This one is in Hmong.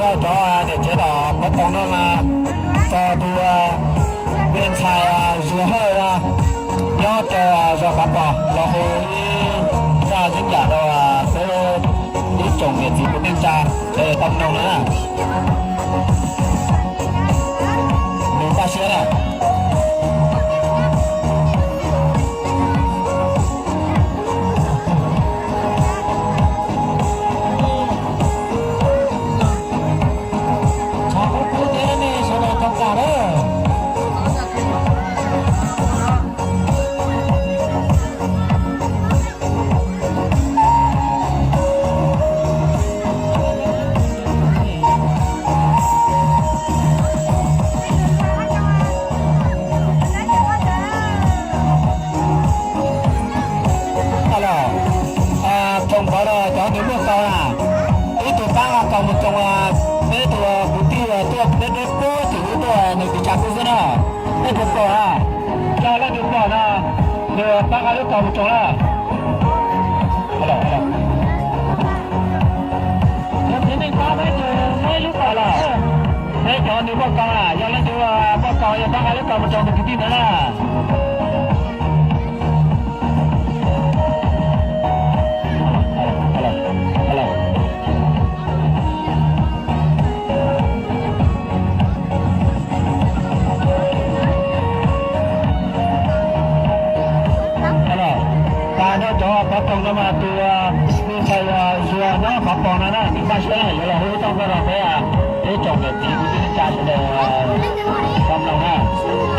Cov niam tsev tom Pov Toog no mas txog tus me ntxhais Zuag Hawj no nyob rau zos Pov Toog los hu ib zaj ntxim yam rau peb ib tsoom niam txiv kwv tij neej tsa sawv daws tau mloog no na. Nws npaj siab na. Tshav kub kub thiab nej sawv daws tau kam lawm. Los, tsoom pov los cov nws muaj kaus na, ib tug pab kaus mus tsoom, peb tus kwv tij tuaj deb deb puag tim ub tuaj nws tiv tshav kub xwb na. Leej twg pom na, yog leej twg pom no, nws pab nqa lub kaus mus tsoom na. Yog txiv neej pab peb tus muaj ib lub kaus los, peb cov nws muaj kaus na, yog leej twg muaj kaus yog pab nqa lub kaus mus tsoom tus kwv tij ntawd na. Los, tas no cov Pov Toog no mas tus me ntxhais Zuag nyob Pov Toog no na, nws npaj siab yuav los hu ib txoj nkauj rau peb, peb tsoom niam txiv kwv tij neej tsa sawv daws tau mloog na.